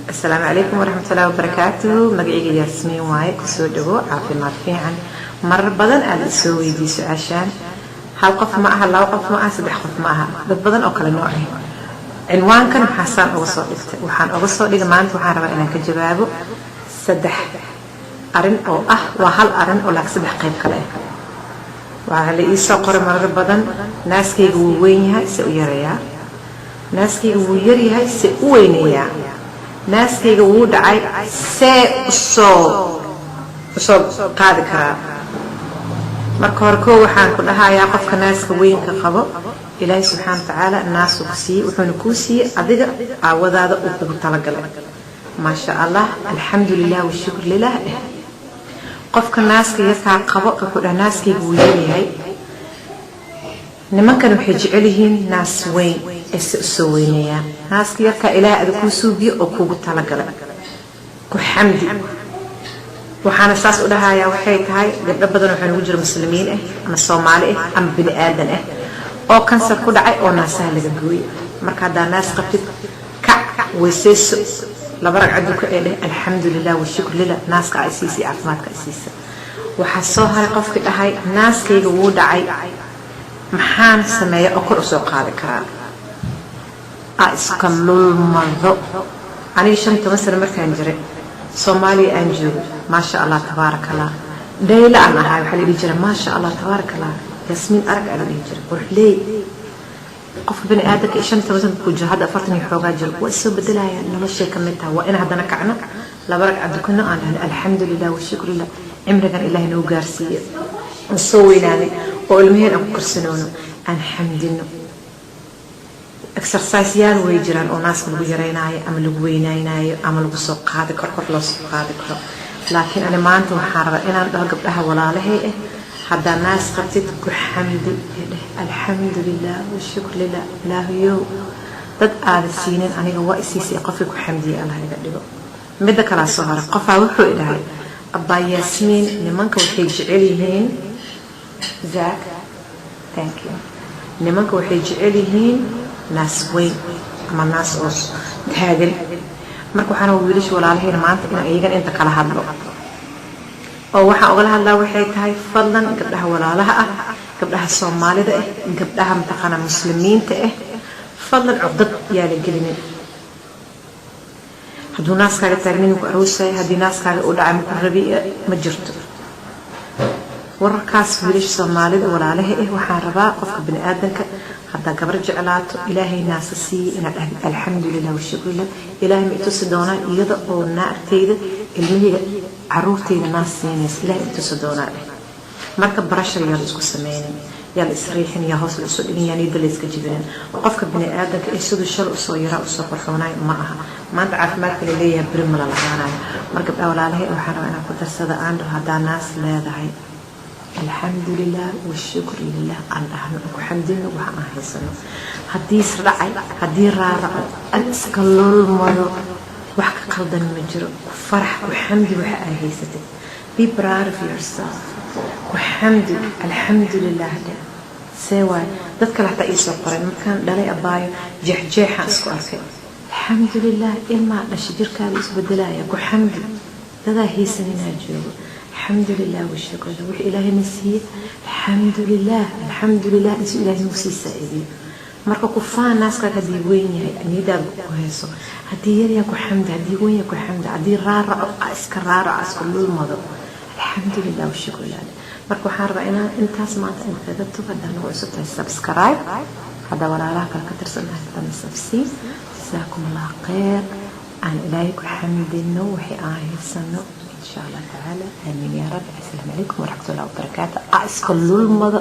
Asalaamu calaykum waraxmatullahi wabarakaatuhu. Magacayga Yaasmiin waaye. Kusoo dhawo Caafimaad Fiican. Marar badan aada isoo weydiiy su-aashaan. Hal qof ma aha, laba qof ma aha, saddex qof ma aha, dad badan oo kale nooc ah. Cinwaankan maxaasaan uga soo dhigtay? Waxaan uga soo dhigay, maanta waxaan rabaa inaan ka jawaabo saddex arin oo ah, waa hal arin oo laakiin saddex qayb kale ah. Waxaa la iisoo qoray marar badan: naaskayga wuu weyn yahay, se u yareeyaa? Naaskayga wuu yaryahay, se u weyneeyaa? Naaskayga wuu dhacay, see usoo qaadi karaa? Marka hore koo, waxaan ku dhahayaa, qofka naaska weynka qabo, Ilaahay subxaana wa tacaala naasuu ku siiyey, wuxuuna kuu siiyey adiga aawadaada uu kugu talagalay. Maasha Allah, alxamdu lilah washukr lilah. Qofka naaska yarkaa qabo wuxuu dhaha: naaskayga wuu yaryahay, nimankan waxay jecel yihiin naas weyn, ee se usoo weyneeyaa? Naaska yarkaa Ilaahay ada kuu suubiye oo kuugu talagalay, ku xamdi. Waxaana saas u dhahayaa waxay tahay, gabdho badan waxaa nagu jira Muslimiin ah ama Soomaali ah ama bini aadan ah oo kansar ku dhacay oo naasaha laga gooyey. Marka haddaa naas qabtid, kac, weyseyso, laba ragca duka ee dheh: alxamdu lilah washukr lilah, naaska ay siisa, caafimaadka ay siisa. Waxaa soo haray qofkii dhahay: naaskayga wuu dhacay, maxaan sameeya oo kor usoo qaadi karaa? A iska lulmado. Aniga 15 sano markaan jiray, Soomaaliya aan joogo, maasha Allah, tabaaraka Allah, dhayla aan ahay. Waxaa la dhihi jiray: maasha Allah, tabaaraka Allah, Yaasmiin arag aa la dhihi jiray, quruxleey. Qofka bani aadamka 15 sano ku jiro, hadda 40 iyo xoogaa jiro, waa isoo bedelaya, noloshay ka mid tahay. Waa in haddana kacno, laba ragca dukano, aan dhahno: alxamdu lilah washukru lilah, cimrigan Ilaahay noo gaarsiiye, aan soo weynaanay oo ilmaheen aan ku korsanoono, aan xamdino. Exercise-yaal way jiraan oo naaska lagu yareynaayo ama lagu weynaynaayo ama lagu soo qaadi karo, kor loo soo qaadi karo. Laakiin ani maanta waxaan rabaa inaan dhaho gabdhaha walaalahay ah: haddaa naas qabtid, ku xamdi ee dheh: alxamdu lilah washukr lilah, Ilaahayow, dad aada siinin aniga waa isiisay, qofkii ku xamdiyay Allah iga dhigo. Midda kalaa soo haray, qofaa wuxuu idhahay: abbaa Yaasmiin, nimanka waxay jecel yihiin, Zack, thank you, nimanka waxay jecel yihiin naas weyn ama naas oo taagan. Marka waxaan rabaa wiilasha walaalahayna maanta inaan iyagan inta kala hadlo, oo waxaan ugala hadlaa waxay tahay: fadlan, gabdhaha walaalaha ah, gabdhaha Soomaalida ah, gabdhaha mataqaanaa Muslimiinta ah, fadlan cuqdad yaa la gelinin. Hadduu naaskaaga taagnin ku aroosaya, haddii naaskaaga u dhacay maku rabi, ma jirto wararkaas. Wiilasha Soomaalida walaalaha ah, waxaan rabaa qofka bani aadanka haddaa gabar jeclaato, Ilaahay naasa siiyey, inaad dhahdid: alxamdulilah washukrilah, Ilaahay ma itusi doonaa iyada oo naagtayda, ilmahayga, caruurtayda naas siinaysa, Ilahay ma itusi doonaa dheh. Marka pressure yaa la isku sameynin, yaa la isriixin, yaa hoos la isu dhigin, yaa niyadda la iska jibinin. Qofka bani aadanka ee siduu shal usoo yaraa usoo qorxoonayo ma aha maanta. Caafimaadka la leeyahay beri ma la lahaanayo. Marka gabdhaha walaalahay waxaan rabaa inaan ku darsada, aan dhaho: haddaa naas leedahay, alxamdu lilah washukru lilah aan dhahno, aan ku xamdino waxa aan haysano. Haddii isdhacay, haddii raaraco, aan iska lulmado, wax ka qaldan ma jiro. Ku farax, ku xamdi waxa aa haysatay. Be proud of yourself. Ku xamdi, alxamdu lilah dhe. See waay? Dad kale hataa iisoo qoray: markaan dhalay, abaayo, jeexjeexaan isku arkay. Alxamdu lilah, ilmaa dhashay, jirkaada isbedelaya, ku xamdi. Dadaa haysan inaa joogo. Alxamdu lilah washukr lilah, wixii Ilaahayna siiyey, alxamdu lilah, alxamdu lilah, insu Ilaahay nagu sii saacidiyo. Marka ku faan naaskaaga haddii weyn yahay, niyadaada ku hayso. Haddii yaryaa, ku xamdi. Haddii weyn yahay, ku xamdi. Haddii raaraco, iska raaraco, iska lulmado, alxamdu lilah washukr lilah. Marka waxaan rabaa inaan intaas maanta in kaga tago. Haddaa nagu cusub tahay, subscribe. Haddaa walaalaha kale ka tirsan tahay, subsii. Jasaakum Allah khayr. Aan Ilaahay ku xamdino wixii aan haysano, insha Allah tacaala. Aamiin yaa rabbi. Asalaamu calaykum waraxmatullahi wabarakaatu. A iska lulmado.